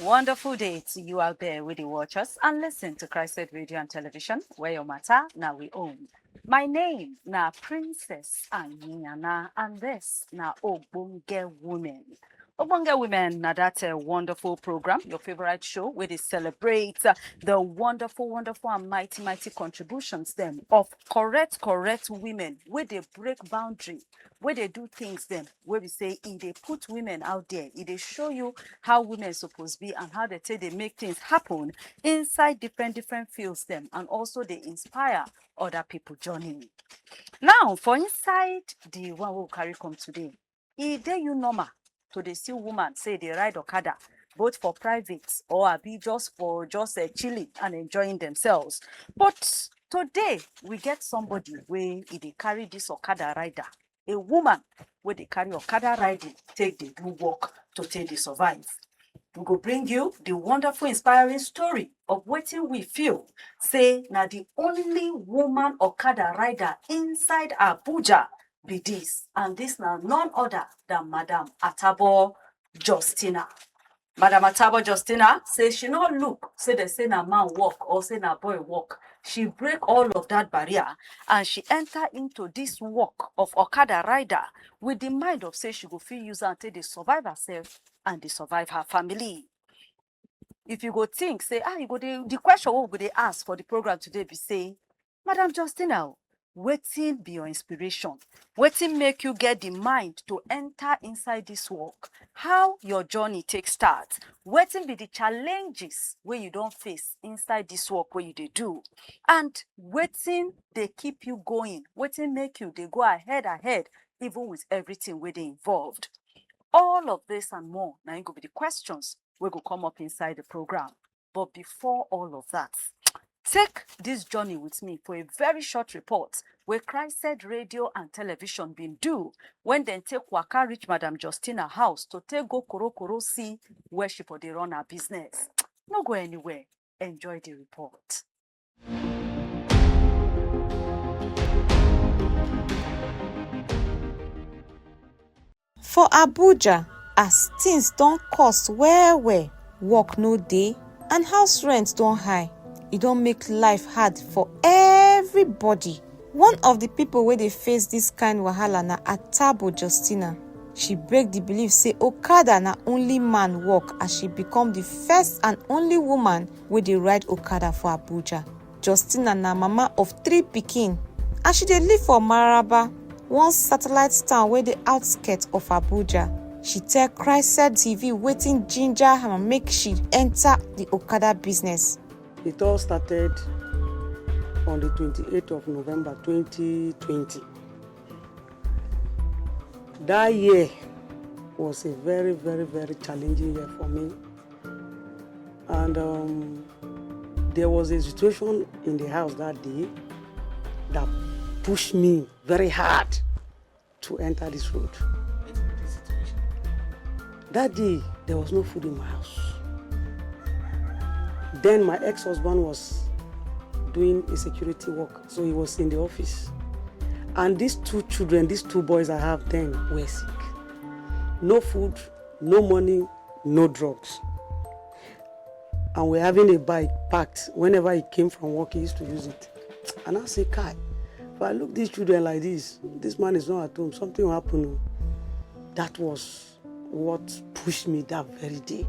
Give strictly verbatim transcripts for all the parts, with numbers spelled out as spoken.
Wonderful day to you out there with the watchers and listen to Christed Radio and Television, where your matter now we own. My name na Princess Anyana, and this na Ogbonge Women. Ogbonge Women na that uh, wonderful program, your favorite show, where they celebrate uh, the wonderful, wonderful and mighty, mighty contributions them of correct, correct women where they break boundary, where they do things them, where we say e dey put women out there, e dey show you how women suppose be and how they take dey make things happen inside different, different fields them, and also they inspire other people journey. Now, for inside the one we we'll carry come today, e dey you normal to dey see woman say they ride okada, both for private or abi just for just uh, chilling and enjoying themselves. But today, we get somebody wey e dey carry this okada rider, a woman wey dey carry okada riding take dey do work to take dey survive. We go bring you the wonderful, inspiring story of wetin we feel say na the only woman okada rider inside Abuja be this, and this na none other than Madam Atabo Justina. Madam Atabo Justina say she no look say they say na man work or say na boy work. She break all of that barrier and she enter into this work of okada rider with the mind of say she go fit use am take dey survive herself and dey survive her family. If you go think say ah you go dey the question wey we go dey ask for the program today be say, Madam Justina, wetin be your inspiration? Wetin make you get the mind to enter inside this work? How your journey take start? Wetin be the challenges wey you don face inside this work wey you dey do? And wetin dey keep you going? Wetin make you dey go ahead ahead even with everything wey dey involved? All of this and more na im go be the questions wey go come up inside the program. But before all of that, take this journey with me for a very short report wey Christed Radio and Television bin do when dem take waka reach Madam Justina house to take go korokoro see where she for dey run her business. No go anywhere. Enjoy the report. For Abuja, as things don cost well well, work no dey and house rent don high, e don make life hard for everybody. One of the people wey dey face this kind wahala na Atabo Justina. She break the belief say okada na only man work as she become the first and only woman wey dey ride okada for Abuja. Justina na mama of three pikin and she dey live for Mararaba, one satellite town wey dey outskirts of Abuja. She tell Christed T V wetin ginger her make she enter the okada business. It all started on the twenty-eighth of November twenty twenty. That year was a very, very, very challenging year for me. And um, there was a situation in the house that day that pushed me very hard to enter this road. That day, there was no food in my house. Then my ex-husband was doing a security work, so he was in the office. And these two children, these two boys I have then were sick. No food, no money, no drugs. And we're having a bike parked. Whenever he came from work, he used to use it. And I say, Kai, if I look these children like this, this man is not at home, something will happen. That was what pushed me that very day.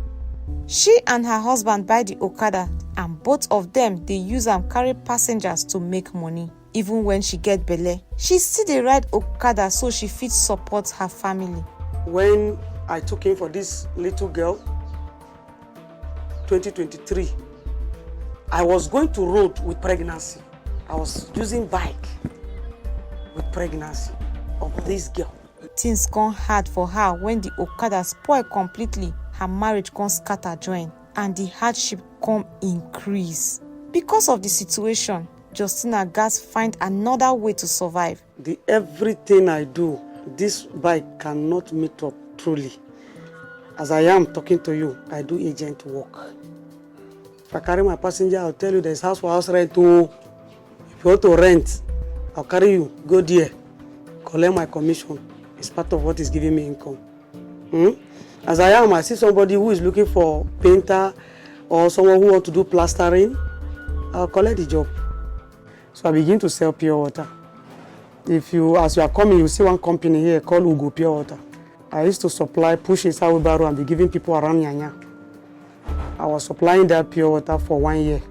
She and her husband buy the okada and both of them dey use am carry passengers to make money. Even when she get belle, she still dey ride okada so she fit support her family. When I took him for this little girl, twenty twenty-three, I was going to road with pregnancy. I was using bike with pregnancy of this girl. Things come hard for her when the okada spoil completely, her marriage come scatter join and the hardship come increase. Because of the situation, Justina gats find another way to survive. The everything I do, this bike cannot meet up truly. As I am talking to you, I do agent work. If I carry my passenger, I'll tell you there's house for house rent. Oh, if you want to rent, I'll carry you, go there, collect my commission. It's part of what is giving me income. Hmm? As I am, I see somebody who is looking for painter or someone who want to do plastering, I'll collect the job. So I begin to sell pure water. If you, as you are coming, you see one company here called Ugo Pure Water. I used to supply, push inside wheelbarrow and be giving people around Nyanya. I was supplying that pure water for one year.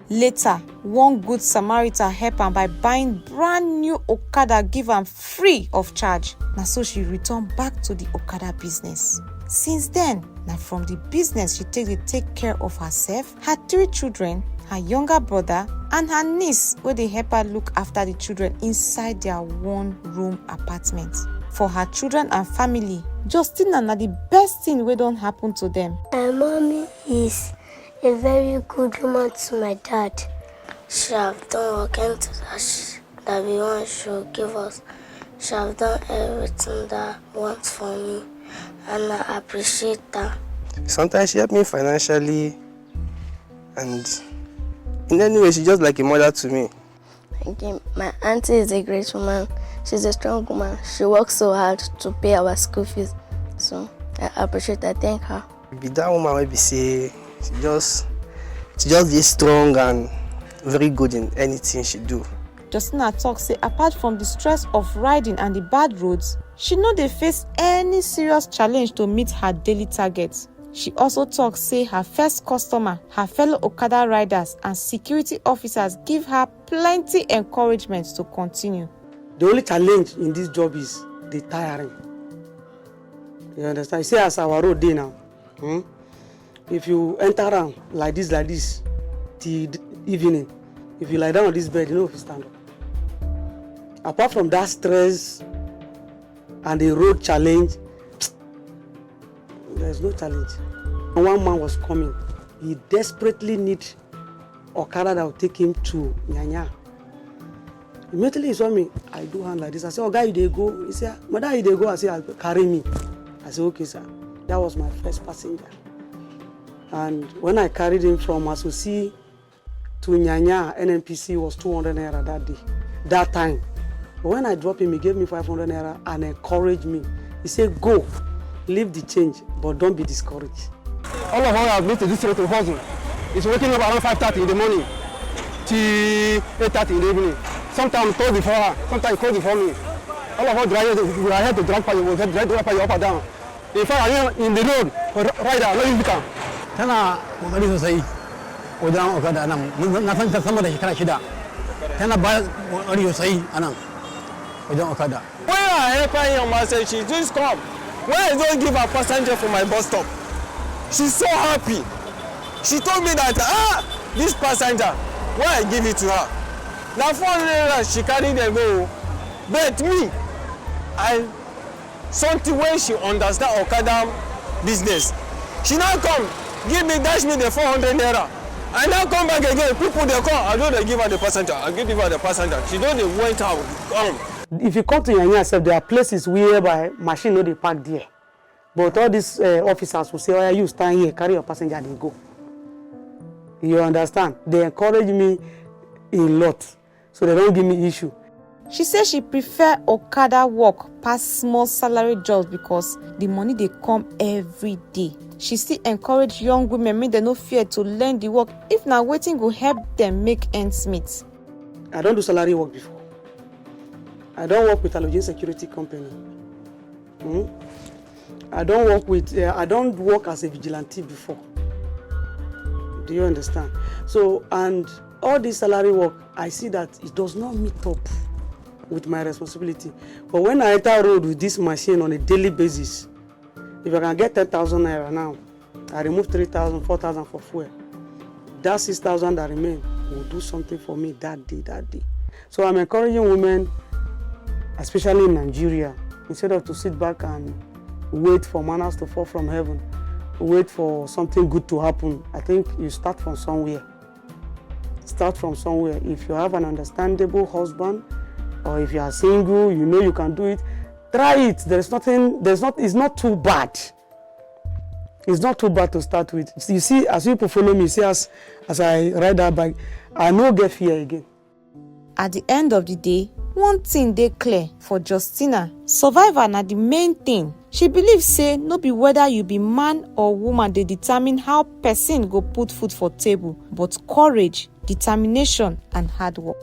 Later, one good Samaritan help am by buying brand new Okada, give am free of charge. Na so she return back to the Okada business. Since then, na from the business she take dey take care of herself, her three children, her younger brother, and her niece wey dey help her look after the children inside their one room apartment. For her children and family, Justina na the best thing wey don happen to them. My mommy is a very good woman to my dad. She have done working to that she, that we want she will give us. She have done everything that wants for me, and I appreciate her. Sometimes she help me financially, and in any way, she's just like a mother to me. Again, my auntie is a great woman. She's a strong woman. She works so hard to pay our school fees. So I appreciate her. Thank her. Be that woman wey be say she just she just dey strong and very good in anything she do. Justina talk say apart from the stress of riding and the bad roads, she no dey face any serious challenge to meet her daily targets. She also talk say her first customer, her fellow Okada riders and security officers give her plenty encouragement to continue. The only challenge in this job is the tiring. You understand? You see as our road dey now. Hmm? If you enter am like this, like this, till d- evening, if you lie down on this bed, you no fit stand up. Apart from that stress and the road challenge, there's no challenge. One man was coming. He desperately need Okada that will take him to Nyanya. Immediately he saw me, I do hand like this. I say, "Oga, you dey go?" He say, "Madam, you dey go?" I say, "I carry me." I say, "Okay, sir." That was my first passenger. And when I carried him from Asosi to Nyanya, N N P C was two hundred naira that day, that time. But when I drop him, he gave me five hundred naira and encouraged me. He said, "Go, leave the change, but don't be discouraged." All of us have been to this road to hustle. It's waking up around five thirty in the morning till eight thirty in the evening. Sometimes close before her, sometimes close before me. All of us drag, we are here to drag fire, we drag, drag fire up and down. In fact, I mean, in the road, rider, no use car. Tana kokari sosai wajen Okada nan. Na san ta sama da shekara shida. Tana ba kokari sosai a nan wajen Okada. When I help her, your mama say she just come. When I don't give her passenger for my bus stop, she's so happy. She told me that, ah, this passenger, when I give it to her, now four hundred naira she carry them go. But me, I something when she understand Okada business. She now come, give me, dash me the four hundred naira. I now come back again, people they come, I don't dey give her the passenger, I give her the passenger. She don't dey went out, come. If you come to Nyanya sef, there are places whereby machine no dey park there. But all these uh, officers will say, "Oh, yeah, you stand here, carry your passenger, they go." You understand? They encourage me a lot. So they don't give me issue. She say she prefer Okada work pass small salary jobs because the money dey come every day. She still encourage young women make dem no fear to learn the work if na wetin go help dem make ends meet. I don't do salary work before. I don't work with Alogene Security Company. Hmm? I don't work with, uh, I don't work as a vigilante before. Do you understand? So, and all this salary work, I see that it does not meet up with my responsibility. But when I enter road with this machine on a daily basis, if I can get ten thousand naira now, I remove three thousand, four thousand for fuel. That six thousand that remain will do something for me that day, that day. So I'm encouraging women, especially in Nigeria, instead of to sit back and wait for manners to fall from heaven, wait for something good to happen. I think you start from somewhere. Start from somewhere. If you have an understandable husband, or if you are single, you know you can do it. Try it. There is nothing. There's not. It's not too bad. It's not too bad to start with. You see, as people follow me, see as as I ride that bike, I no get fear again. At the end of the day, one thing dey clear for Justina. Survival na the main thing. She believe say no be whether you be man or woman dey determine how person go put food for table, but courage, determination, and hard work.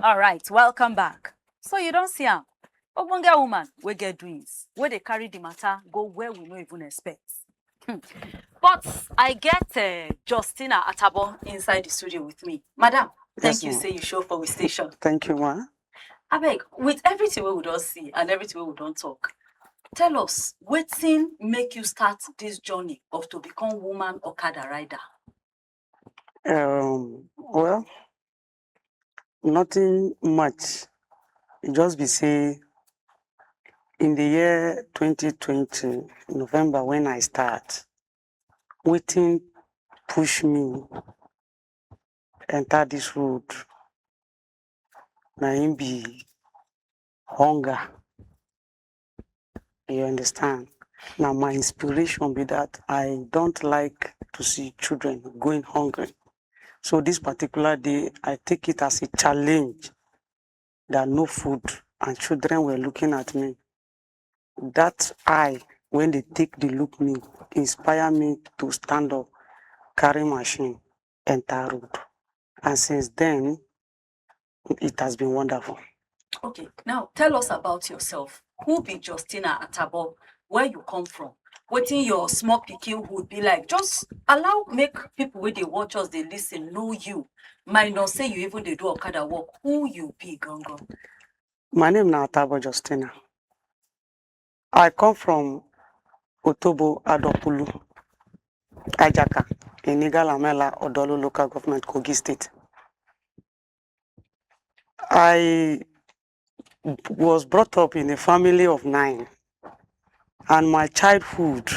All right, welcome back. So you don see am, ogbonge woman wey get doings, wey dey carry the matter go where we no even expect. Hmm. But I get uh, Justina Atabo inside the studio with me. Madam, thank Yes, you ma'am. Say you show for we station. Thank you, ma. Abeg, with everything wey we don see and everything wey we don talk, tell us wetin make you start this journey of to become woman okada rider. Um, well, nothing much. It just be say in the year twenty twenty, November when I start, waiting push me enter this road. Na him be hunger. You understand? Now my inspiration be that I don't like to see children going hungry. So this particular day, I take it as a challenge that no food and children were looking at me. That eye, when they take the look me, inspire me to stand up, carry machine, enter road. And since then, it has been wonderful. Okay, now tell us about yourself. Who be Justina Atabo? Where you come from? Wetin your small pikin hood be like? Just allow make people wey dey watch us dey listen know you. Minus say you even dey do okada work. Who you be gangan? My name na Atabo Justina. I come from Otobo Adokulu, Ajaka, in Igalamela, Odolu local government, Kogi state. I was brought up in a family of nine, and my childhood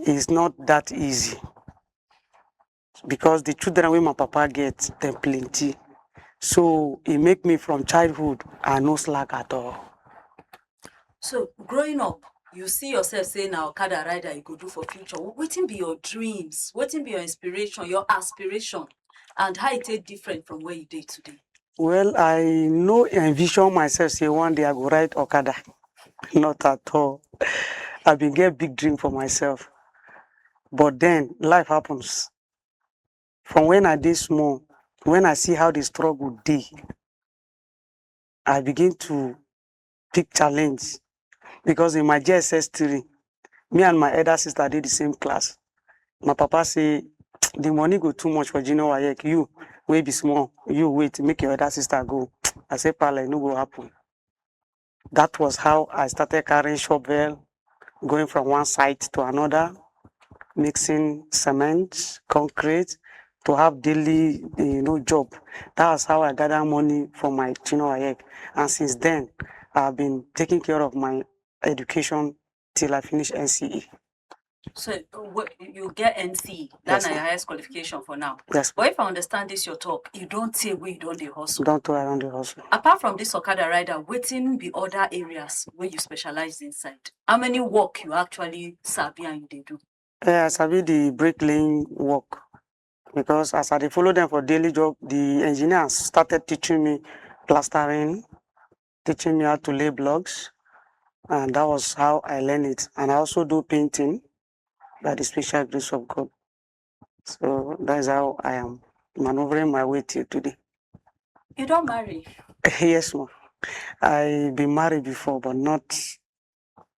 is not that easy because the children wey my papa get, dem plenty. So e make me from childhood, I no slack at all. So growing up, you see yourself say na okada rider you go do for future. Wetin be your dreams? Wetin be your inspiration, your aspiration, and how e take different from where you dey today? Well, I no envision myself say one day I go ride okada. Not at all. I bin get big dream for myself. But then life happens. From when I dey small, when I see how the struggle dey, I begin to pick challenge because in my J S S three, me and my elder sister dey the same class. My papa say the money go too much for junior wayek. You wey be small, you wait, make your elder sister go. I say, pala, e no go happen. That was how I started carrying shovel, going from one site to another, mixing cement, concrete, to have daily, you know, job. That was how I gather money for my junior wayek. And since then, I've been taking care of my education till I finish N C E. So what, you get N C E, that's Yes, your ma'am. Highest qualification for now. Yes, But if I understand this your talk, you don't tell where you don't dey hustle. Don't tell I don't dey hustle. Apart from this okada rider, wetin be other areas where you specialize inside? How many work you actually sabi and you dey do? Eh, I sabi the bricklaying work because as I dey follow them for daily job, the engineers started teaching me plastering, teaching me how to lay blocks, and that was how I learned it. And I also do painting by the special grace of God. So that is how I am maneuvering my way till today. You don marry? Yes, ma. I been married before, but not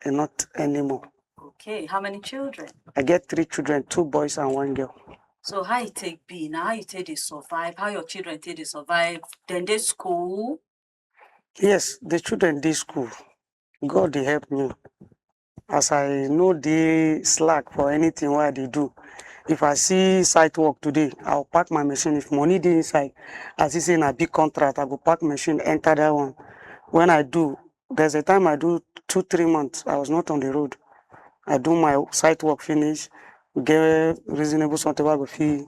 eh, not anymore. Okay, how many children? I get three children, two boys and one girl. So how you take be now? How you take dey survive? How your children take dey survive? Then they school? Yes, the children dey school. God dey help me. As I no dey slack for anything wey I dey do. If I see site work today, I'll pack my machine. If money dey inside, I see say na big contract, I go pack machine, enter that one. When I do, there's a time I do two, three months, I was not on the road. I do my site work finish, get reasonable something wey I go fit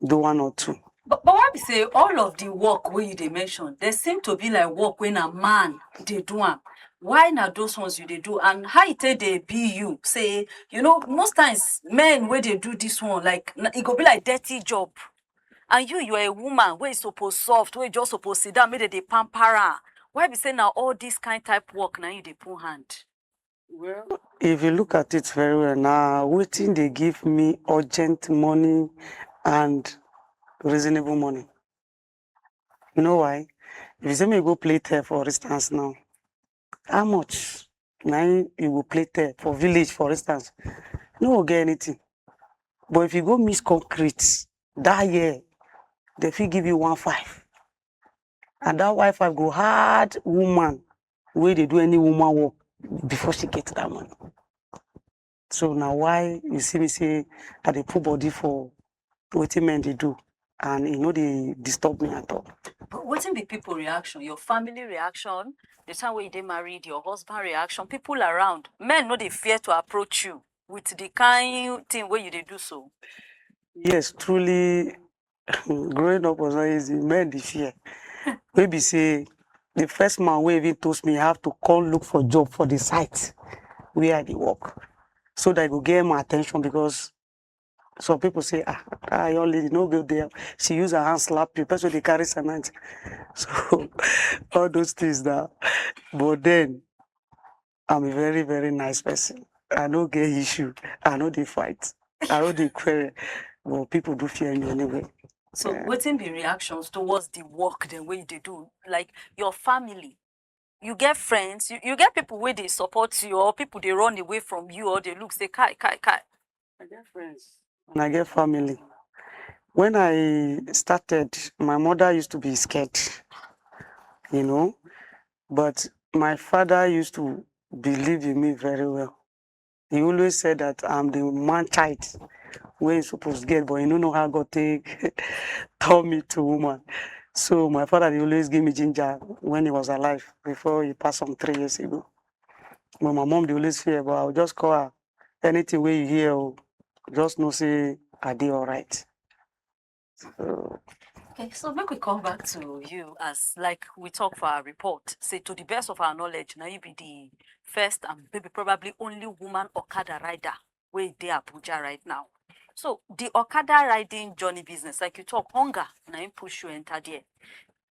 do one or two. But, but why be say all of the work wey you dey mention, they seem to be like work wey na man dey do am. Why na those ones you dey do, and how e take dey be you? Say, you know, most times men wey dey do this one, like, na- e go be like dirty job, and you, you are a woman wey suppose soft, wey just suppose sit down, make dem dey pamper am. Why be say na all this kind type work na you dey put hand? Well, if you look at it very well, na wetin dey give me urgent money and reasonable money. You know why? If you say me go play theft, for instance, now, how much na im you go play theft for village, for instance? No go get anything. But if you go mix concrete that year, they fit give you one five, and that one five go hard woman wey dey do any woman work before she get that money. So na why you see me say I dey put body for wetin men dey do, and e no dey disturb me at all. But wetin be people reaction, your family reaction, the time wey you dey married, your husband reaction, people around, men no dey fear to approach you with the kind thing wey you dey do so? Yes, truly, growing up was not easy. Men dey fear. Wey be say the first man wey even toast me have to come look for job for the site where I dey work, so that I go get my attention, because some people say, ah, that young lady no go there. She use her hand slap you. Person dey carry cement. So all those things now. But then, I'm a very, very nice person. I no get issue. I no dey fight. I no dey quarrel. But people do fear me anyway. So wetin be reactions towards the work dem wey you dey do? Like, your family, you get friends, you, you get people wey dey support you, or people dey run away from you, or dey look say, kai, kai, kai? I get friends. And I get family. When I started, my mother used to be scared, you know, but my father used to believe in me very well. He always said that I'm the man child wey he suppose get, but he no know how God take turn me to woman. So my father dey always give me ginger when he was alive, before he passed some three years ago. But my mom dey always fear, but I will just call her, anything wey you hear, oh, just know say I dey alright. So Okay, so make we come back to you, as, like, we talk for our report, say, to the best of our knowledge, na you be the first and maybe probably only woman okada rider wey dey Abuja right now. So the okada riding journey business, like you talk, hunger na im push you enter there.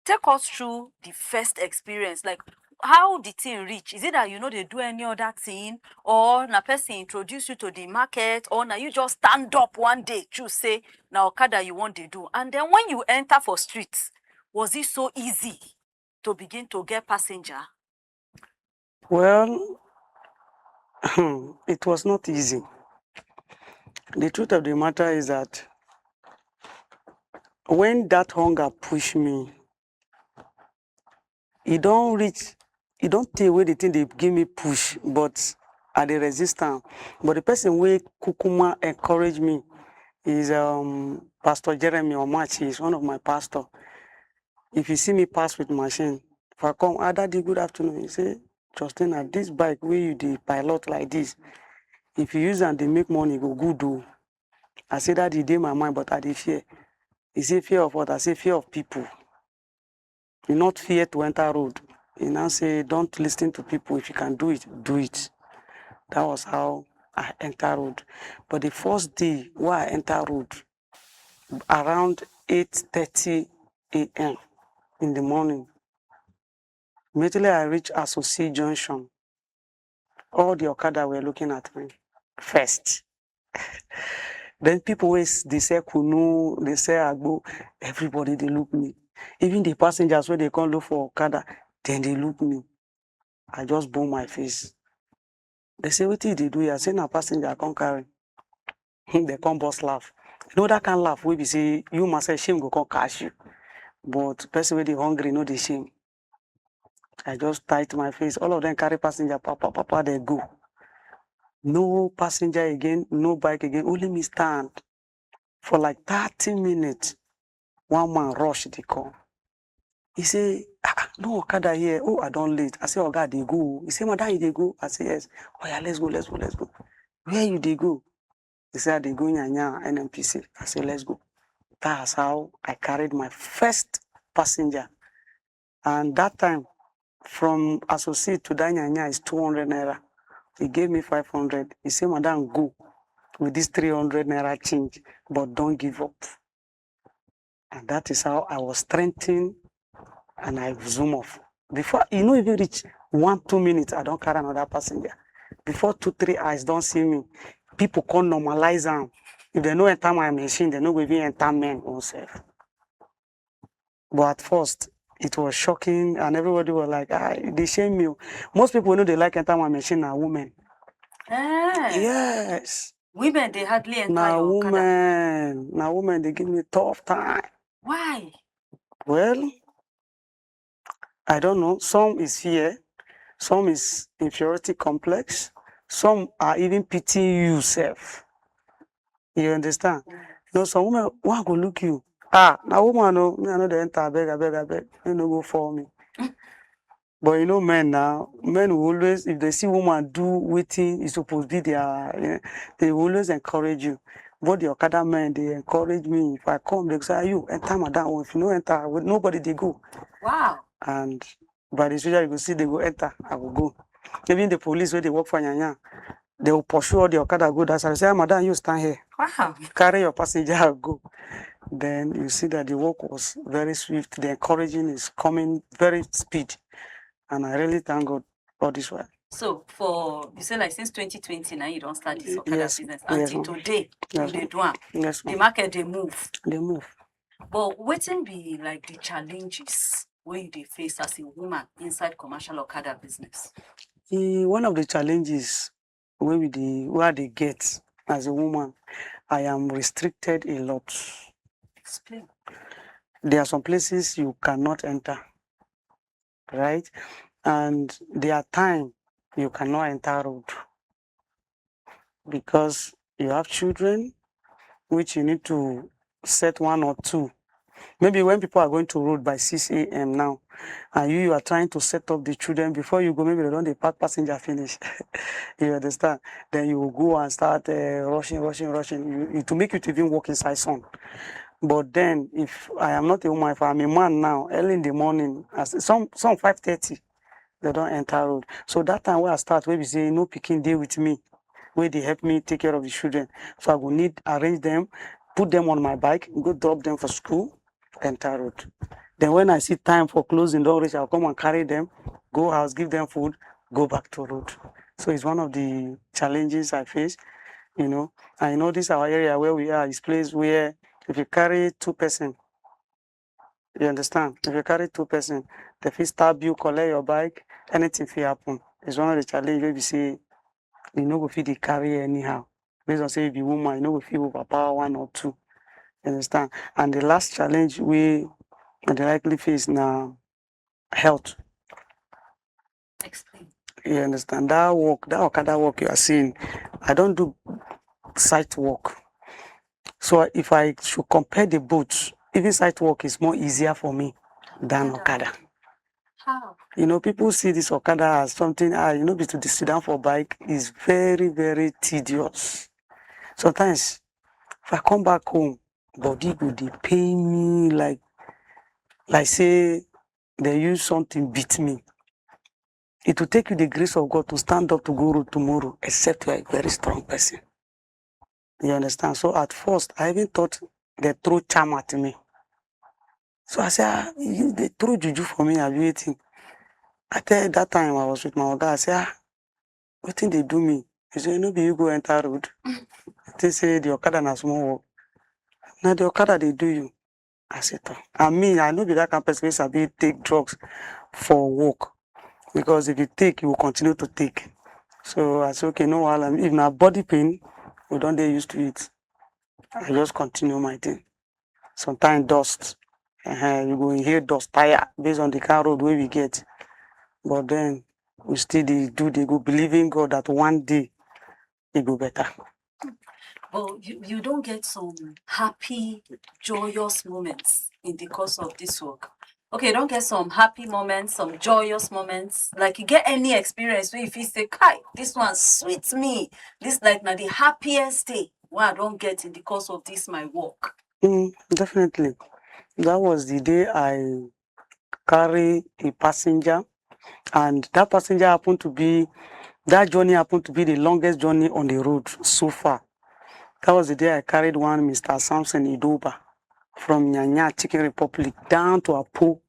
Take us through the first experience, like, how the thing reach. Is it that you no dey do any other thing, or na person introduce you to the market, or na you just stand up one day, choose say na okada you wan dey do? And then when you enter for street, was it so easy to begin to get passenger? Well, it was not easy. The truth of the matter is that when that hunger push me, e don reach, e don tey wey the thing dey give me push, but I dey resist am. But the person wey kukuma encourage me is, um, Pastor Jeremy Omachi. He's one of my pastor. If you see me pass with machine, if I come, "Ah, Daddy, good afternoon." He say, "Justina, this bike wey you dey pilot like this, if you use am dey make money, e go good o." I say, "Daddy, e dey my mind, but I dey fear." He say, "Fear of what?" I say, "Fear of people. You not fear to enter road." He now say, "Don't listen to people. If you can do it, do it." That was how I enter road. But the first day wey I enter road, around eight thirty a m in the morning, immediately I reach Asosi Junction, all the okada were looking at me first. Then people wey s- dey sell kunu, dey sell agbo, everybody dey look me. Even the passengers wey dey come look for okada, dem dey look me. I just bone my face. They say, "Wetin you dey do here?" I say, "Na passenger I come carry." They come burst laugh. You know that kind laugh wey be say you must say shame go come catch you. But person wey dey hungry no dey shame. I just tight my face. All of them carry passenger, papa, papa, they go. No passenger again, no bike again, only me stand. For like thirty minutes, one man rush dey come. He say, "Ah, ah, no okada here. Oh, I don late." I say, "Oga, I dey go." He say, "Madam, you dey go?" I say, "Yes." "Oh yeah, let's go, let's go, let's go." "Where you dey go?" He say, "I dey go Nyanya, N N P C." I say, "Let's go." That's how I carried my first passenger. And that time, from Associate to that nyanya is two hundred naira. He gave me five hundred. He said, "Madam, go with this three hundred naira change, but don't give up." And that is how I was strengthened, and I zoom off. Before e no even reach one, two minutes, I don carry another passenger. Before two, three eyes don see me, people come normalize am. If dem no enter my machine, dem no go even enter men own sef. But at first, it was shocking, and everybody was like, "Ah, e dey shame me o." Most people wey no dey like enter my machine na women. Eh, Yes, women dey hardly enter na your okada. Women, na women dey give me tough time. Why? Well, I don't know. Some is fear, some is inferiority complex, some are even pitying you sef. You understand? No, some women, one go look you. "Ah, na woman o, me I no dey enter, abeg, abeg, abeg, you no go fall me." But you know men now, men will always, if they see woman do wetin e suppose be their, eh, they will always encourage you. But the okada men, they encourage me. If I come, they say, "You enter, madam. If you no enter, with nobody they go." Wow. And by the social, you go see they go enter, I go go. Even the police wey dey work for nyanya, they will pursue all the okada go that side. Say, "Ah, madam, you stand here. Wow. Carry your passenger and go." Then you see that the work was very swift. The encouraging is coming very speed. And I really thank God all this while. So for, you say, like, since twenty twenty now you don start this okada Yes, business, and yes, till ma'am. Today you Yes, dey ma'am. Do am. Yes, The ma'am. Market dey move. They move. But wetin be, like, the challenges wey you dey face as a woman inside commercial okada business? Eh, one of the challenges wey we dey, wey I dey get as a woman, I am restricted a lot. Explain. There are some places you cannot enter, right? And there are time you cannot enter road because you have children, which you need to set one or two. Maybe when people are going to road by six a.m. now, and you, you are trying to set up the children, before you go, maybe they don dey pack passenger finish. You understand? Then you will go and start, uh, rushing, rushing, rushing. You, it will make you to even walk inside sun. But then, if I am not a woman, if I'm a man now, early in the morning, as some, some five thirty, they don enter road. So that time wey I start, wey be say no pikin dey with me, wey dey help me take care of the children. So I go need arrange them, put them on my bike, go drop them for school, enter road. Then when I see time for closing don reach, I'll come and carry them, go house, give them food, go back to road. So it's one of the challenges I face, you know. And you know, this our area where we are is place where if you carry two person, you understand? If you carry two person, they fit stab you, collect your bike, anything fit happen. It's one of the challenge wey be say you no go fit dey carry anyhow. Based on say you be woman, you no go fit overpower one or two. You understand? And the last challenge wey I dey likely face na health. Explain. You understand? That work, that okada work you are seeing, I don do site work. So if I should compare the both, even site work is more easier for me than okada. How? You know, people see this okada as something, ah, you know, be to dey sit down for bike is very, very tedious. Sometimes, if I come back home, body go dey pain me like, like say they use something beat me. It will take you the grace of God to stand up to go road tomorrow, except you are a very strong person. You understand? So at first, I even thought they throw charm at me. So I say, "Ah, you dey throw juju for me, abi wetin?" I tell that time I was with my oga, I say, "Ah, wetin dey do me?" He say, "No be you go enter road. I think say the okada na small work. Na the okada dey do you." I say, "Toh." And me, I no be that kind person wey sabi take drugs for work. Because if you take, you will continue to take. So I say, "Okay, no wahala. If na body pain, we don dey used to it." I just continue my thing. Sometimes dust, uh, you go inhale dust tire based on the kind road wey we get. But then we still dey do, dey go, believing God that one day e go better. But you, you don get some happy, joyous moments in the course of this work. Okay, you don get some happy moments, some joyous moments. Like, you get any experience where you feel say, "Kai, this one sweet me. This, like, na the happiest day wey I don get in the course of this my work." Mm, definitely. That was the day I carry a passenger And that passenger happened to be, that journey happened to be the longest journey on the road so far. That was the day I carried one Mister Samson Idoba from Nyanya, Chicken Republic, down to Apo,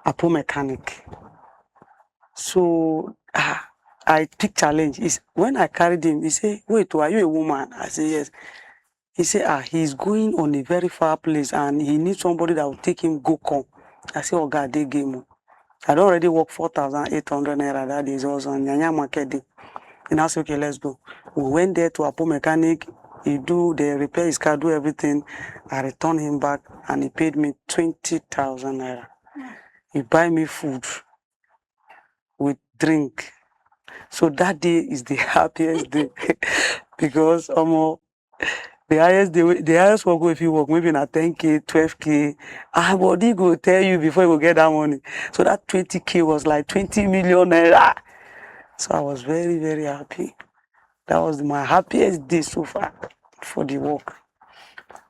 Apo Mechanic. So ah, I pick challenge. Is when I carried him, he say, "Wait, oh, are you a woman?" I say, "Yes." He say, "Ah, he's going on a very far place and he needs somebody that will take him go come." I say, "Oga, dey game o. I don already work four thousand eight hundred naira that day. It was on Nyanya Market day." And I say, "Okay, let's go." We went there to Apo Mechanic. He do the repair his car, do everything. I return him back and he paid me twenty thousand naira. He buy me food with drink. So that day is the happiest day because omo, the highest day, wey- the highest work wey fit work maybe na ten k, twelve k. Ah, body go tell you before you go get that money. So that twenty k was like twenty million naira. So I was very, very happy. That was my happiest day so far for the work.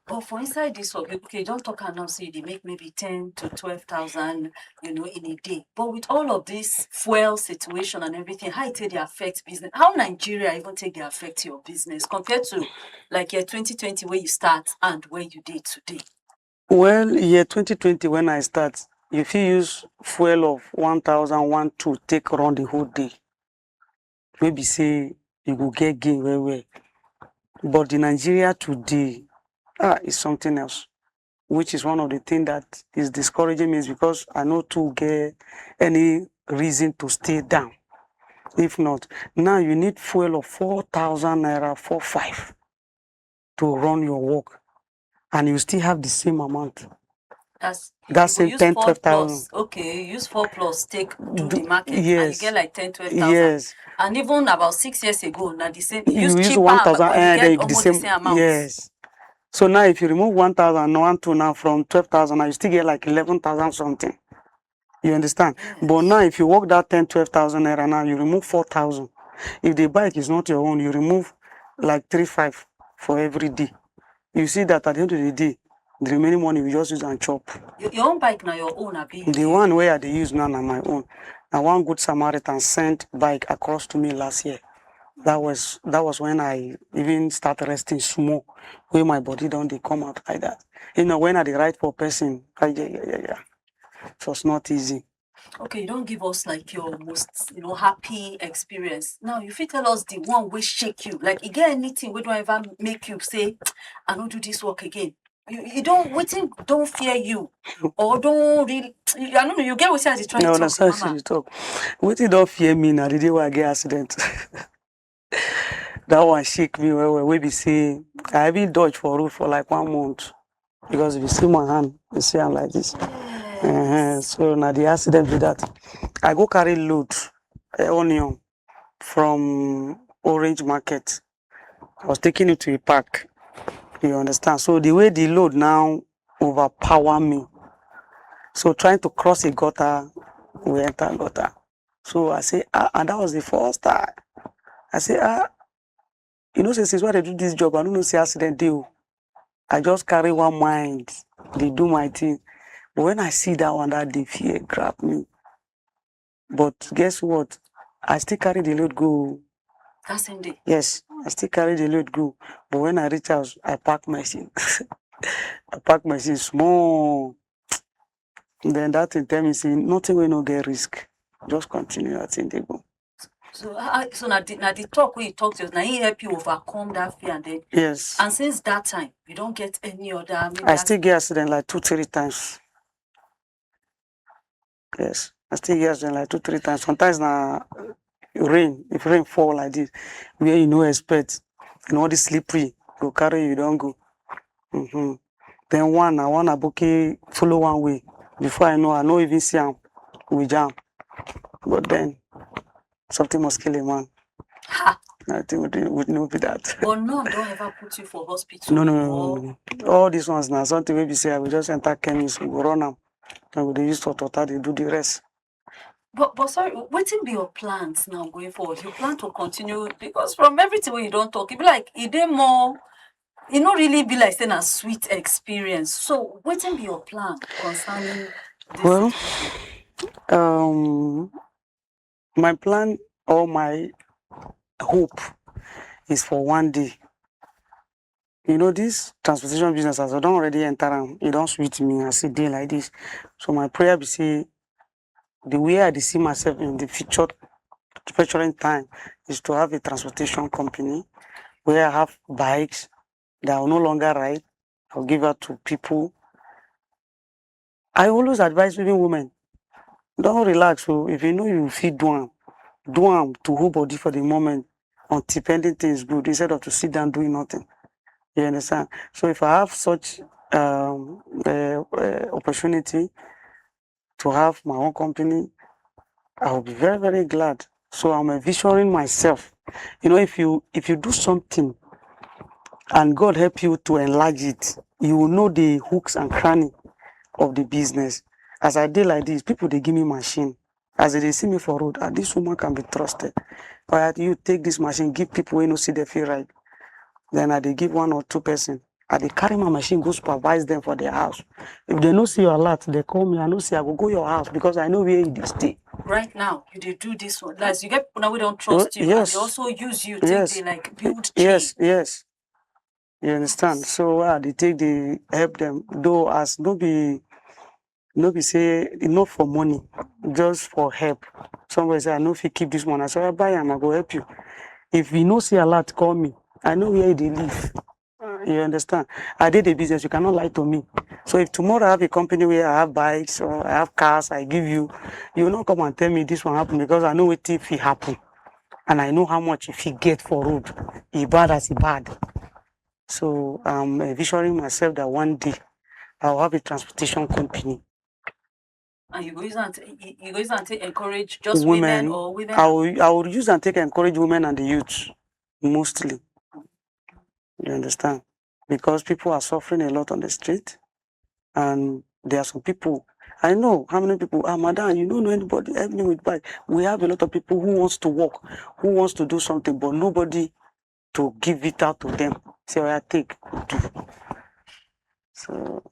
But for inside this work, okay, you don talk am now say you dey make maybe ten to twelve thousand, you know, in a day. But with all of this fuel situation and everything, how e take dey affect business? How Nigeria even take dey affect your business compared to like year twenty twenty where you start and where you dey today? Well, year twenty twenty when I start, you fit use fuel of one thousand, one two take run the whole day. Wey be say you go get gain well well. But the Nigeria today, ah, is something else, which is one of the things that is discouraging me, is because I no too get any reason to stay down. If not, now you need fuel of four thousand naira, four five, to run your work, and you still have the same amount. That's That you same use ten, four twelve thousand. Plus. Okay, you use four plus take do the Do- market and you yes. Get like ten, twelve thousand. Yes. And even about six years ago, now the same. You You use use cheaper, one but thousand you and get then the almost same. The same amount. Yes. So now if you remove one thousand and one two now from twelve thousand, now you still get like eleven thousand something. You understand? But now if you work that ten, twelve thousand naira now, you remove four thousand. If the bike is not your own, you remove like three five for every day. You see that at the end of the day, the remaining money you just use and chop. Your, your own bike now, your own, abi? The one where I dey use now na my own. Na one good Samaritan send bike across to me last year. That was that was when I even start resting small, wey my body don dey come out like that. You know, when I dey write for person, ah, yeah, yeah, yeah, yeah. It was not easy. Okay, you don give us like your most, you know, happy experience. Now you fit tell us the one wey shake you. Like, e get anything wey don ever make you say, "I no do this work again"? You, you don, wetin don fear you, or don really, you, I don't know. You get wetin I dey try No, talk, that's how Mama. You talk. Wetin don fear me na the day wey I get accident. That one shake me well well. Wey be say I even dodge for road for like one month because if you see my hand, you see am like this. Uh-huh. So na the accident be that. I go carry load, eh, onion from Orange Market. I was taking it to a park. You understand? So the way the load now overpower me. So trying to cross a gutter, we enter gutter. So I say, ah, and that was the first time. I say, ah, you know, say since when I do this job, I don't know say accident dey o. I just carry one mind, dey do my thing. But when I see that one that day, fear grab me. But guess what? I still carry the load go. That same day. Yes, I still carry the load go. But when I reach house, I pack my thing. I pack my thing small. Then that thing tell me say nothing wey no get risk. Just continue, I think they go. So, uh, so na the, na the talk wey you talk to us, na he help you overcome that fear, and then, Yes. And since that time, you don't get any other. I, mean, I still get accident like two, three times. Yes, I still get accident like two, three times. Sometimes na rain, if rain fall like this, where you no expect, and all the slippery go carry you, don't go. Mm-hmm. Then one, I one aboki follow one way. Before I know, I no even see am. We jam, but then something must kill a man. Ha! I think we, do- we know be that. But none don't ever put you for hospital. No, no, no, or- no, no. All these ones now, something wey be say I will just enter chemist, we go run am, and we dey use hot water, dey do the rest. But but sorry, wetin be your plans now going forward? You plan to continue, because from everything wey you don talk, e be like e dey more, e no really be like say na sweet experience. So wetin be your plan concerning this? Well, um, My plan or my hope is for one day. You know, this transportation business, as I don already enter am, e don sweet me as e dey like this. So my prayer be say the way I dey see myself in the future, futuring time, is to have a transportation company where I have bikes that I will no longer ride. I'll give out to people. I always advise even women, don't relax. So if you know you fit do am, do am to hold body for the moment until pending things good, instead of to sit down doing nothing. You understand? So if I have such um, uh, uh, opportunity to have my own company, I will be very, very glad. So I'm envisioning myself. You know, if you if you do something and God help you to enlarge it, you will know the hooks and cranny of the business. As I dey like this, people dey give me machine. As they dey see me for road, ah, this woman can be trusted. But you take this machine, give people wey no see the feel right. Then I dey give one or two person. I dey carry my machine go supervise them for their house. If they no see your alert, they call me. I know say I go go your house because I know where you dey stay. Right now, you dey do this one. Like you get people now wey don trust you, and Yes. They also use you Yes. Take dey like build Yes, chain. Yes. You understand? So I dey take dey help them. Though as no be no be say e no for money, just for help. Somebody say, "I no fit keep this one." I say, "I buy am, I go help you." If you no see alert, call me. I know where you dey live. You understand? I dey the business, you cannot lie to me. So if tomorrow I have a company where I have bikes or I have cars, I give you, you will not come and tell me this one happen because I know wetin fit happen. And I know how much if you get for road, e bad as e bad. So I'm envisioning myself that one day I'll have a transportation company. And you go use am take, you- you go use am take encourage just women, Women, or women. I will I will use and take encourage women and the youth mostly. You understand? Because people are suffering a lot on the street, and there are some people. I know how many people. Ah, madam, you don't know anybody. Help me with bike. We have a lot of people who wants to work, who wants to do something, but nobody to give it out to them. Say, "Oh, I take, do." So,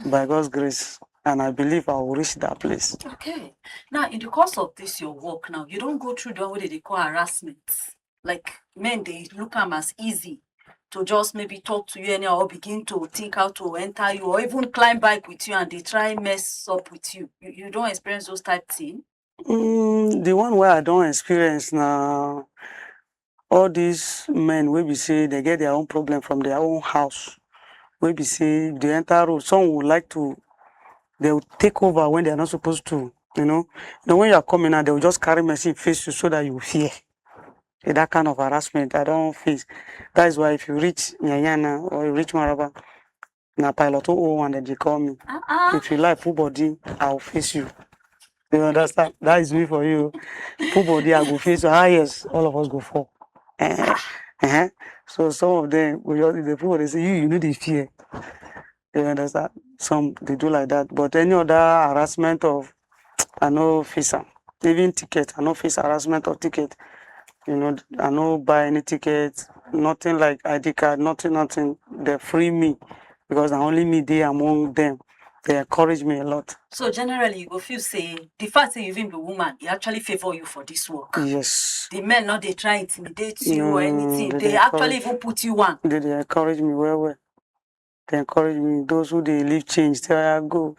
by God's grace, and I believe I will reach that place. Okay. Now, in the course of this your work now, you don go through the one wey dey call harassment. Like men dey look am as easy to just maybe talk to you anyhow or begin to think how to enter you or even climb bike with you and dey try mess up with you. You, you don experience those type thing? Mm, the one wey I don experience na all these men wey be say they get their own problem from their own house. Wey be say if they enter road, some would like to, they will take over when they are not supposed to. You know, now when you are coming out, they will just carry machine face you so that you fear. Eh, that kind of harassment I don face. That is why if you reach Nyanyana or you reach Maraba, na pilot oh oh one that they call me. Uh-uh. If you like, put body, I will face you. You understand? That is me for you. Put body, I go face you. Ah, yes, all of us go fall. Eh, eh. So some of them, we just, the people, they say, "You, you know the fear." You understand? Some, they do like that. But any other harassment of, I no face am. Even ticket, I no face harassment of ticket. You know, I no buy any ticket, nothing like I D card, nothing, nothing. They free me because na only me dey among them. They encourage me a lot. So generally, you go feel say the fact say you even be woman, e actually favor you for this work. Yes. The men no dey try intimidate you or Mm, anything. they They dey actually encourage. Even put you one. They, they encourage me well, well. They encourage me. Those who dey leave change, say, "I go."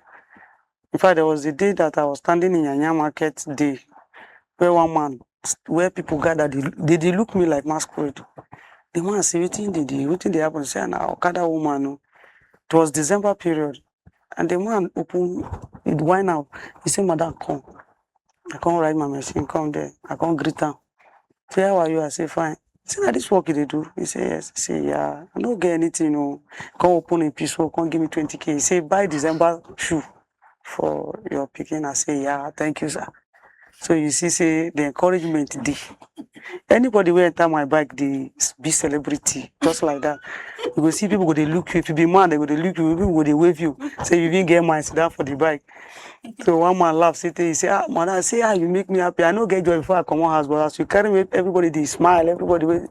In fact, there was a day that I was standing in Yanya market day, where one man, where people gather, they, they, they look me like masquerade. The man say, "Wetin dey dey, wetin dey happen?" Say, "Na Okada woman o." It was December period. And the man open, he wind out. He say, "Madam, come." I come ride my machine, come there. I come greet am. Say, "How are you?" I say, "Fine." He say, "Na this work you dey do?" He say, "Yes." He say, "Yeah, I no get anything o." Come open a piece work, come give me twenty K. He say, "Buy December shoe for your pikin." I say, "Yeah, thank you, sir." So you see, say the encouragement dey. Anybody wey enter my bike dey be celebrity, just like that. You go see people go dey look you. If you be man, they go dey look you. People go dey wave you. Say you even get mind, sit down for the bike. So one man laugh, say, he say, "Ah, man," I say, "Ah, you make me happy. I no get joy before I comot house, but as you carry me, everybody dey smile, everybody wey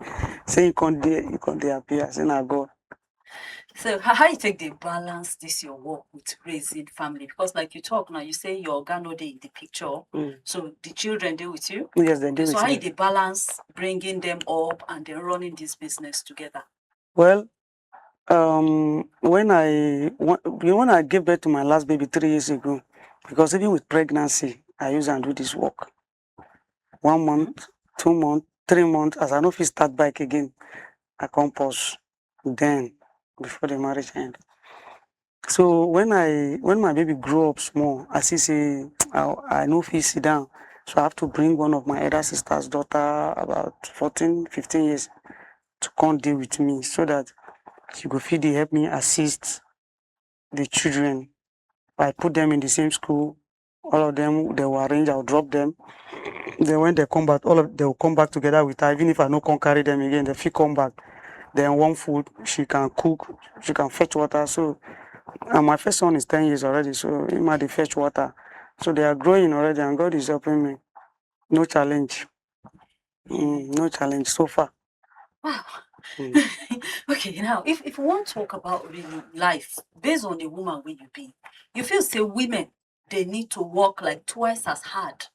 say you come dey, you come dey happy." I say, "Na God." So how, how you take dey balance this your work with raising family? Because like you talk now, you say your oga no dey in the picture. Mm. So the children dey with you. Yes, they do. So With how you me. dey balance bringing them up and then running this business together? Well, um, when I when, you know, when I gave birth to my last baby three years ago, because even with pregnancy, I use and do this work. One month, two months, three months, as I no fit start bike again, I come pause. Then before the marriage end. So when I when my baby grew up small, I see say I, I no fit sit down. So I have to bring one of my elder sister's daughter, about fourteen, fifteen years, to come dey with me so that she go fit dey help me assist the children. I put them in the same school. All of them, they will arrange, I'll drop them. Then when they come back, all of they will come back together with her. Even if I no come carry them again, they fit come back. Then warm food, she can cook, she can fetch water. So, and my first son is ten years already, so he might dey fetch water. So they are growing already, and God is helping me. No challenge. Mm, no challenge so far. Wow. Mm. Okay, now if, if you want to talk about really life based on the woman wey you be, you feel say women dey need to work like twice as hard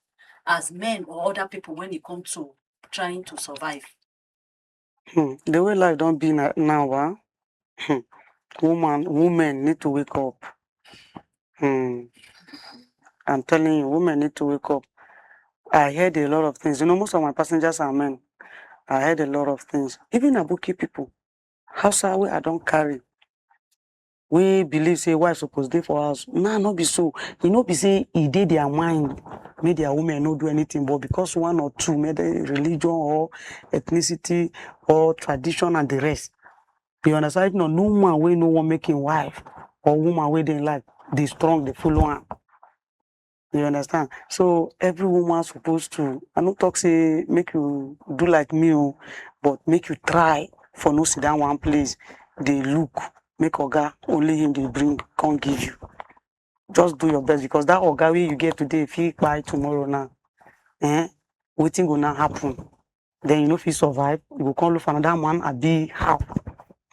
as men or other people when it comes to trying to survive? Hmm. The way life don't be na- now, huh? Hmm. Woman, women need to wake up. Hmm. I'm telling you, women need to wake up. I heard a lot of things. You know, most of my passengers are men. I heard a lot of things. Even Aboki people, Hausa wey I don carry, we believe say wife suppose dey for house. Nah, no be so. E no be say e dey their mind make their women no do anything, but because one or two, maybe religion or ethnicity or tradition and the rest. You understand? If not, no man wey no wan make him wife or woman wey dey in life dey strong, dey follow am. You understand? So every woman supposed to, I no talk say make you do like me, oh, but make you try for no sit down one place, dey look, make oga only him dey bring, come give you. Just do your best, because that oga wey you get today fit kpai tomorrow now. Eh? Wetin go now happen? Then you no fit survive. You go come look for another man, abi how?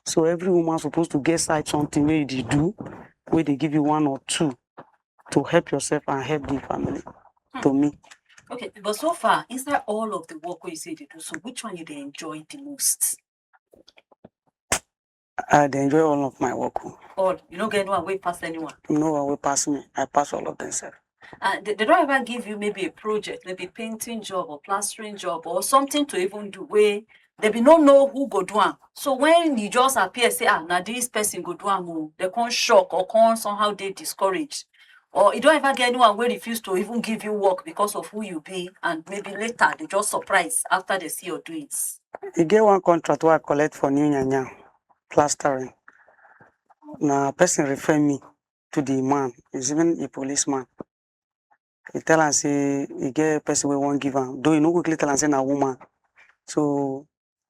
So every woman supposed to get side something wey you dey do, wey dey give you one or two to help yourself and help the family. To me, Okay, but so far, inside all of the work wey you say you dey do, so which one you dey enjoy the most? I dey enjoy all of my work. Oh. All, you no get anyone wey pass anyone? No one wey pass me. I pass all of them, sir. Uh, they, they don't ever give you maybe a project, maybe painting job or plastering job or something to even do wey they be no know who go do am. So when you just appear, say, ah, na this person go do am, oh, they come shock or come somehow dey discouraged. Or you don't ever get anyone wey refuse to even give you work because of who you be, and maybe later they just surprise after they see your doings. E get one contract wey I collect for New Nyanya, plastering. Na person refer me to the man. He's even a policeman. He tell am say e get person wey wan give am. Though he no quickly tell am say na woman. So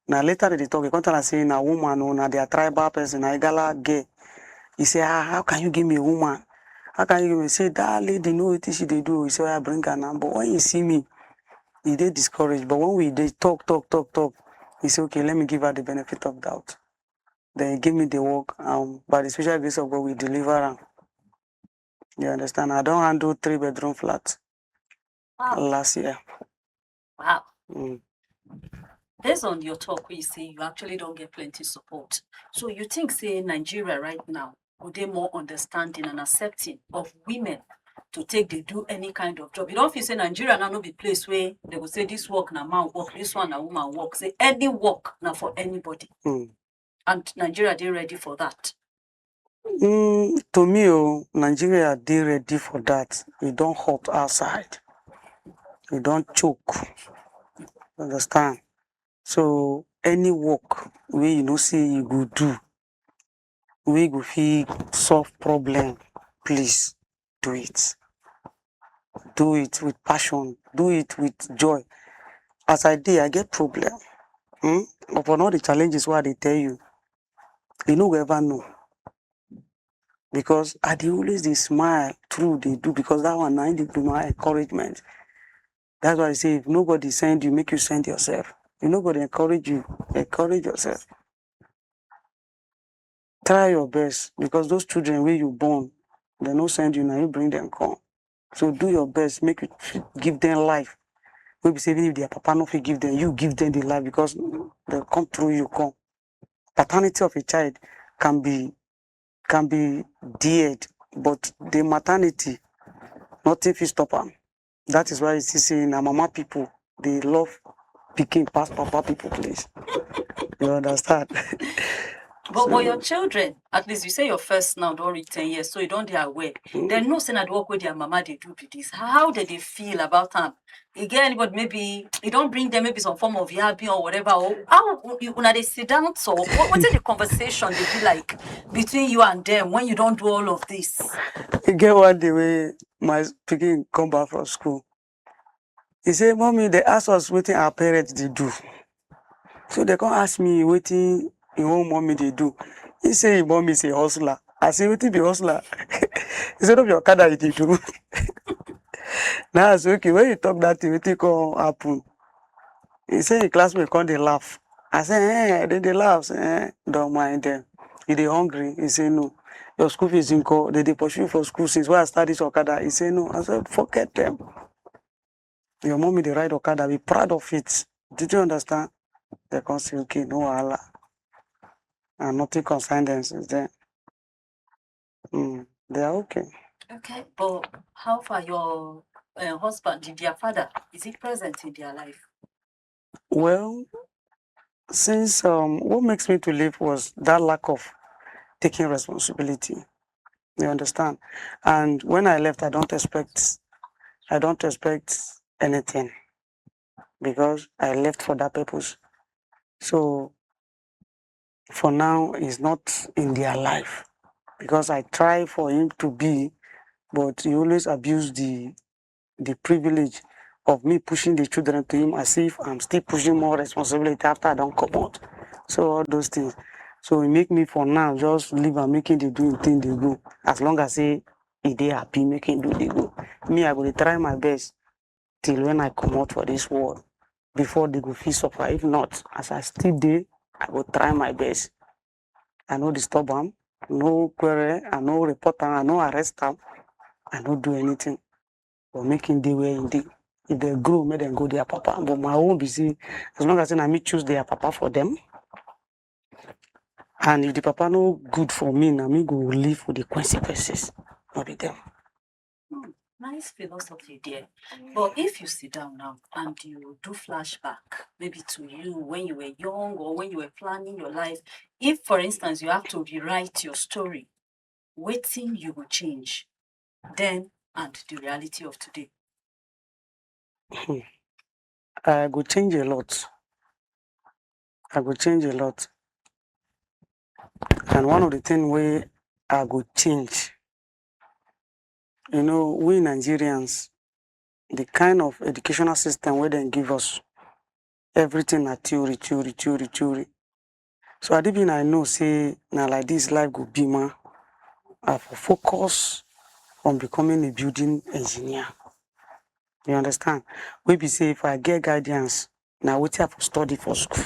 na later they dey talk. He come tell am say na woman, oh, na their tribal person, na Igala girl. He say, ah, how can you give me a woman? How can you give me? Say that lady know wetin she dey do. He say, I bring her now. But when he see me, he dey discouraged. But when we dey talk, talk, talk, talk, he say, okay, let me give her the benefit of doubt. Then he give me the work. Um, by the special grace of God, we deliver am. You understand? I don handle three bedroom flat Wow. last year. Wow. Mm. Based on your talk, wey you say you actually don't get plenty support. So you think say Nigeria right now go dey more understanding and accepting of women to take dey do any kind of job? You don't feel say Nigeria now no be place where they go say this work na man work, this one na woman work. Say any work na for anybody. Mm. And Nigeria dey ready for that. Mm, to me, oh, Nigeria dey ready for that. E don hot outside. E don choke. Understand? So any work wey you know say you go do, wey go fit solve problem, please do it. Do it with passion. Do it with joy. As I dey, I get problem. Hmm? Upon all the challenges wey I dey tell you, you no go ever know. Because I dey always dey smile through dey do, because that one na im dey be my encouragement. That's why I say if nobody send you, make you send yourself. If nobody encourage you, encourage yourself. try your best, because those children wey you born, dem no send you, na you bring dem come. So do your best, make you fit give dem life wey be say even if their papa no fit give dem, you give dem the life, because dem come through you come. Paternity of a child can be, can be dared, but the maternity, nothing fit stop am. That is why you see say na mama people dey love pikin pass papa people, please. You understand? But but your children, at least you say your first now don reach ten years, so you don dey aware. Dem know say na the work wey their mama dey do be this. How dem dey feel about am? E get anybody, maybe e don bring them maybe some form of yabbing or whatever? Or how u- una dey sit down talk? What wetin the conversation dey be like between you and them when you don do all of this? E get one day wey my pikin come back from school. He say, "Mommy, dem ask us wetin our parents dey do." So dem come ask me wetin him own mommy dey do. He say him mommy is a hustler. I say, "Wetin be hustler?" He say, "No be okada you dey do." Now I say, "Okay, when you talk that thing, wetin come happen?" He say him classmate come dey laugh. I say, "Eh, dem dey laugh." I say, "Eh, don't mind them. You dey hungry?" He say, "No." "Your school fees nko? Dem dey pursue you for school since wey I start this okada?" He say, "No." I say, "Forget them. Your mommy dey ride okada, be proud of it." Did you understand? Dem come say, "Okay, no wahala." And nothing concern them since then. Mm, they are okay. Okay, but how far your uh, husband, the- their father, is he present in their life? Well, since, um, what makes me to leave was that lack of taking responsibility. You understand? And when I left, I don't expect, I don't expect anything, because I left for that purpose. So for now, he's not in their life, because I try for him to be, but he always abuse the the privilege of me pushing the children to him, as if I'm still pushing more responsibility after I don comot. So all those things. So e make me for now just leave am, make him dey do him thing dey go. As long as say e dey happy, make him do dey go. Me, I go dey try my best till when I comot for this world, before dem go fit suffer. If not, as I still dey, I go try my best. I no disturb am, no quarrel, I no report am, I no arrest am, I no do anything. But make him dey where him dey. If dem grow, make dem go their papa. But my own be say, as long as say na me choose their papa for them, and if the papa no good for me, na me go live with the consequences, no be them. Hmm, nice philosophy there. But if you sit down now and you do flashback, maybe to you when you were young or when you were planning your life, if, for instance, you have to rewrite your story, wetin you go change then and the reality of today? Hmm. I go change a lot. I go change a lot. And one of the things wey I go change, you know, we Nigerians, the kind of educational system wey dem give us, everything na theory, theory, theory, theory. So I did been I know say na like this life go be, man. I for focus on becoming a building engineer. You understand? Wey be say if I get guidance, na wetin I for study for school.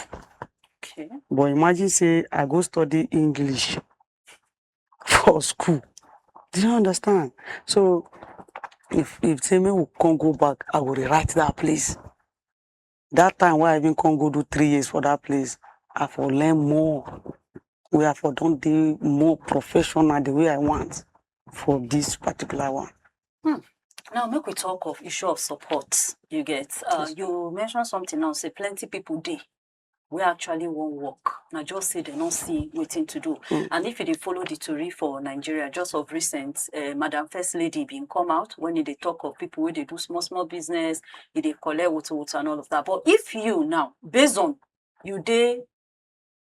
Okay. But imagine say I go study English for school. Do you understand? So if if say make we come go back, I go rewrite that place. That time wey I even come go do three years for that place, I for learn more. Wey I for don dey more professional the way I want for this particular one. Now make we talk of issue of support. You get, uh, you mention something now, say plenty people dey wey actually wan work, na just say dem no see wetin to do. And if you dey follow the tori for Nigeria, just of recent, uh, Madam First Lady bin come out when e dey talk of people wey dey do small small business, e dey collect woto woto and all of that. But if you now, based on you dey,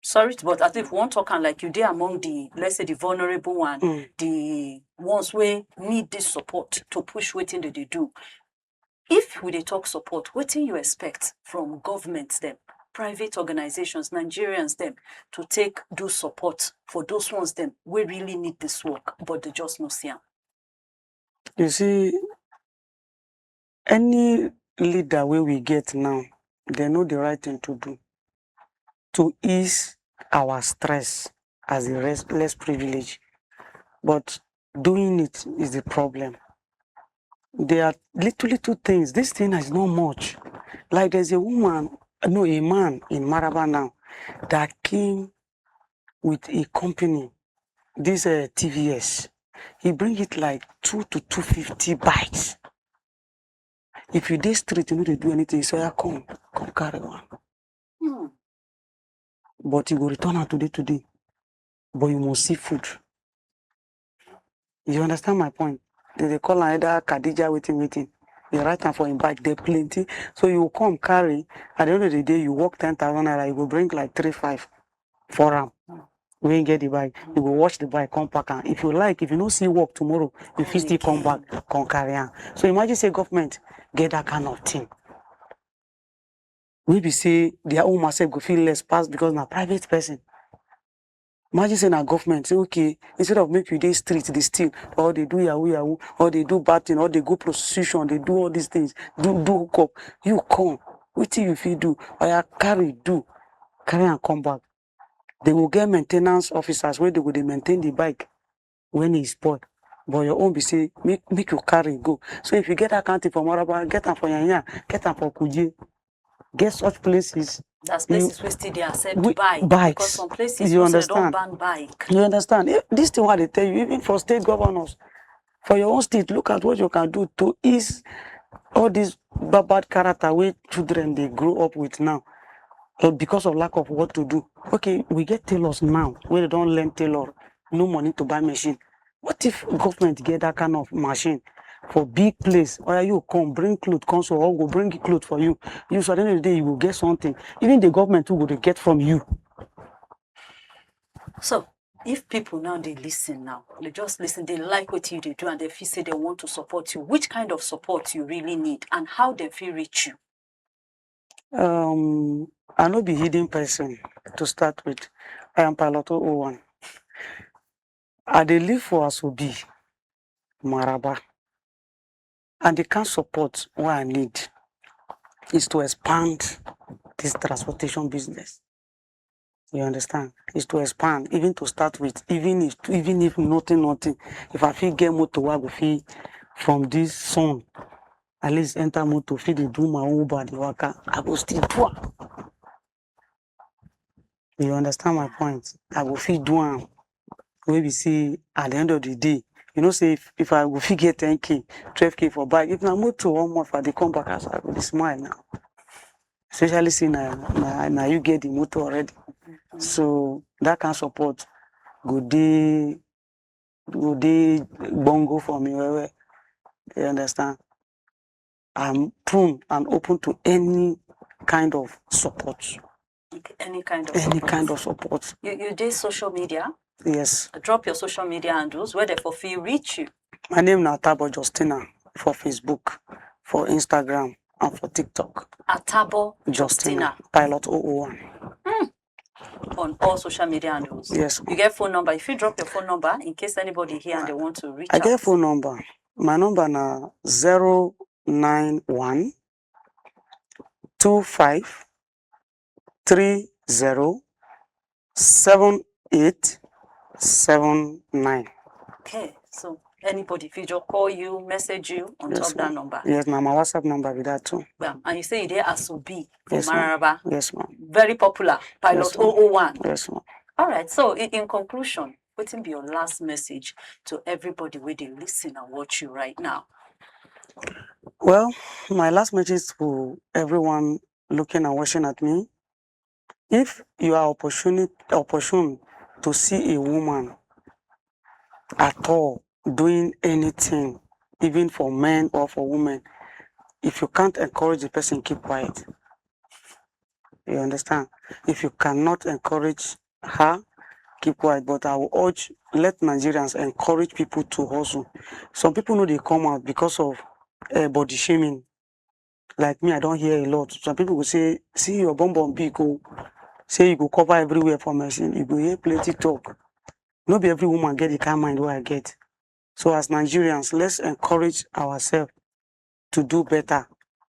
sorry, but as if we wan talk am like you dey among the, let's say, the vulnerable one, Mm. The ones wey need this support to push wetin dem dey do. If we dey talk support, wetin you expect from government dem, private organizations, Nigerians dem, to take do support for those ones dem wey really need this work, but dem just no see am? You see, any leader wey we get now, dem know the right thing to do to ease our stress. as the rest, less privilege. But doing it is the problem. There are little, little things. This thing is not much. Like, there's a woman, no, a man in Maraba now that came with a company, this uh, T V S. He bring it like two to two fifty bikes. If you dey street, you no dey do anything, you say, "Oya, come, come carry one." Hmm. But you go return am today, today. But you must see food. You understand my point? They dey call am either Khadija wetin wetin. You write am for him bike, they plenty. So you come carry, at the end of the day, you work ten thousand naira, you go bring like three five for am. When you get the bike, you go wash the bike, come pack am. If you like, if you no see work tomorrow, you fit still come back, come carry am. So imagine say government get that kind of thing. Wey be say their own ma sef go feel less pass because na private person. Imagine say na government say, "Okay, instead of make you dey street, dey steal, or dey do yahoo yahoo, or dey do bad thing, or dey go prostitution, dey do all these things, do do hookup, you come, wetin you fit do? Oya, carry do, carry am come back." They go get maintenance officers wey dey go dey maintain the bike when e spoil. But your own be say make make you carry go. So if you get that kind thing for Maraba, get am for Yanya, get am for Kuje, get such places. That's places wey still dey accept bike, because some places you understand, don ban bike. You understand? Eh, this thing wey I dey tell you, even for state governors, for your own state, look at what you can do to ease all this bad bad character wey children dey grow up with now. Eh, because of lack of what to do. Okay, we get tailors now wey dey don learn tailor, no money to buy machine. What if government get that kind of machine for big place? Oya, you come bring cloth, come so, or go bring cloth for you. You, so at the end of the day, you go get something. Even the government too go dey get from you. So if people now dey listen now, they just listen, they like what you dey do, and they feel say they want to support you, which kind of support you really need, and how they fit reach you? Um, I no be hidden person to start with. I am Pilot oh oh one. I dey live for Asobi, Maraba. And the kind support wey I need is to expand this transportation business. You understand? Is to expand, even to start with, even if even if nothing, nothing. If I fit get motor wey I go fit from this sun, at least enter motor, fit dey do my own Uber, dey waka, I go still do am. You understand my point? I go fit do am. Wey be say at the end of the day, you know say if, if I go fit get ten K, twelve K for bike, if na motor one month I dey come back house, I go dey smile now. Especially say na, na, na you get the motor already. So that kind support go dey, go dey gbongo for me well well. You understand? I'm prone and open to any kind of support. Okay, any kind of any support. Kind of support. You, you dey social media? Yes. Drop your social media handles where they for fit reach you. My name na Atabo Justina for Facebook, for Instagram, and for TikTok. Atabo Justina. Justina. Pilot oh oh one. Mm. On all social media handles. Yes. You get phone number? If you drop your phone number in case anybody here and they want to reach I out. I get phone number. My number na zero nine one two five three zero seven eight seven nine. Okay, so anybody fit just call you, message you on top that number. Yes, na my WhatsApp number be that too. Bam. And you say you dey Asobi for Mararaba. Yes, ma'am. Very popular. Pilot oh oh one. Yes, ma'am. All right. So in, in conclusion, wetin be your last message to everybody wey dey listen and watch you right now? Well, my last message to everyone looking and watching at me, if you are opportunity opportune to see a woman at all doing anything, even for men or for women, if you can't encourage the person, keep quiet. You understand? If you cannot encourage her, keep quiet. But I will urge, let Nigerians encourage people to hustle. Some people no dey come out because of uh, body shaming. Like me, I don hear a lot. Some people go say, "See your bum bum big o, say you go cover everywhere for machine." You go hear plenty talk. No be every woman get the kind mind wey I get. So as Nigerians, let's encourage ourselves to do better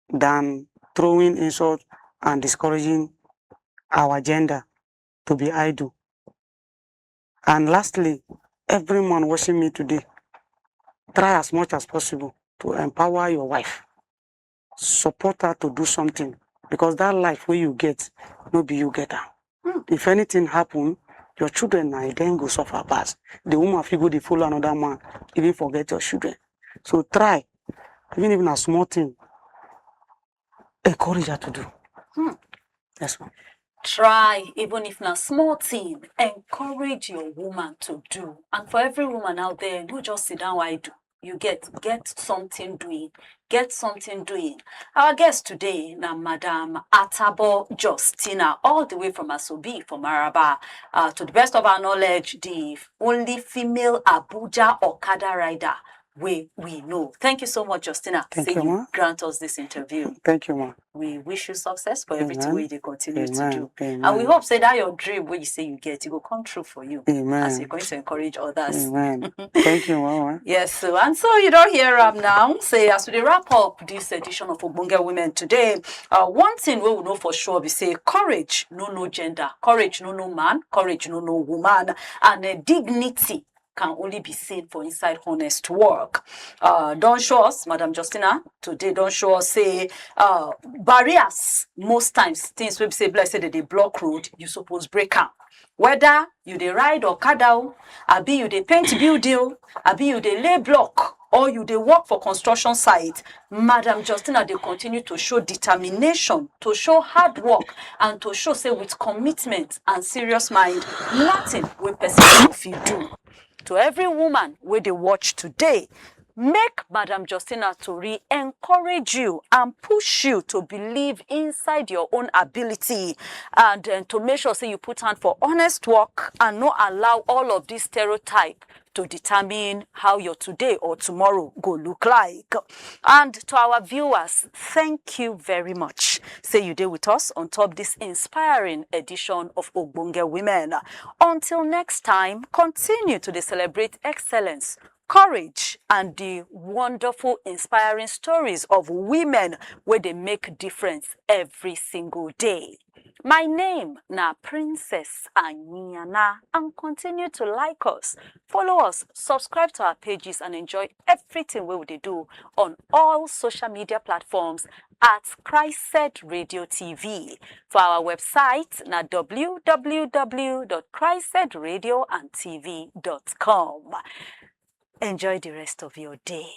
than throwing insult and discouraging our gender to be idle. And lastly, every man watching me today, try as much as possible to empower your wife. Support her to do something, because that life wey you get, no be you get am. Hmm. If anything happen, your children na dem go suffer pass. The woman fit go dey follow another man, even forget your children. So try, even if na small thing, encourage her to do. Hmm. Yes, ma'am. Try, even if na small thing, encourage your woman to do. And for every woman out there, no just sit down idle. You get get something doing. Get something doing. Our guest today na Madam Atabo Justina, all the way from Asobi for Maraba. Uh, to the best of our knowledge, the only female Abuja Okada rider we we know. Thank you so much, Justina. Thank Say you, you ma. Grant us this interview. Thank you, ma. We wish you success for everything Amen. Wey you dey continue to Amen. Do. Amen. And we hope say that your dream wey you say you get, it go come true for you. Amen. As you're going to encourage others. Amen. Thank you, mama. Yes, so and so you don hear am now. Say as we dey wrap up this edition of Ogbonge Women today, uh, one thing wey we know for sure be say courage no know gender, courage no know man, courage no know woman, and uh, dignity can only be seen for inside honest work. Uh, don show us, Madam Justina, today don show us say uh, barriers most times, things wey be say be like say dem dey block road, you suppose break am. Whether you dey ride okada o, abi you dey paint building o, abi you dey lay block, or you dey work for construction site, Madam Justina dey continue to show determination, to show hard work, and to show say with commitment and serious mind, nothing wey person no go fit do. To every woman wey dey watch today, make Madam Justina tori encourage you and push you to believe inside your own ability, and uh, to make sure say you put hand for honest work and no allow all of this stereotype to determine how your today or tomorrow go look like. And to our viewers, thank you very much. Say you dey with us on top this inspiring edition of Ogbonge Women. Until next time, continue to dey celebrate excellence, courage, and the wonderful, inspiring stories of women wey dey make difference every single day. My name na Princess Anyana, and continue to like us, follow us, subscribe to our pages, and enjoy everything wey we dey do on all social media platforms at Christ Radio T V. For our website na w w w dot christ radio and t v dot com. Enjoy the rest of your day.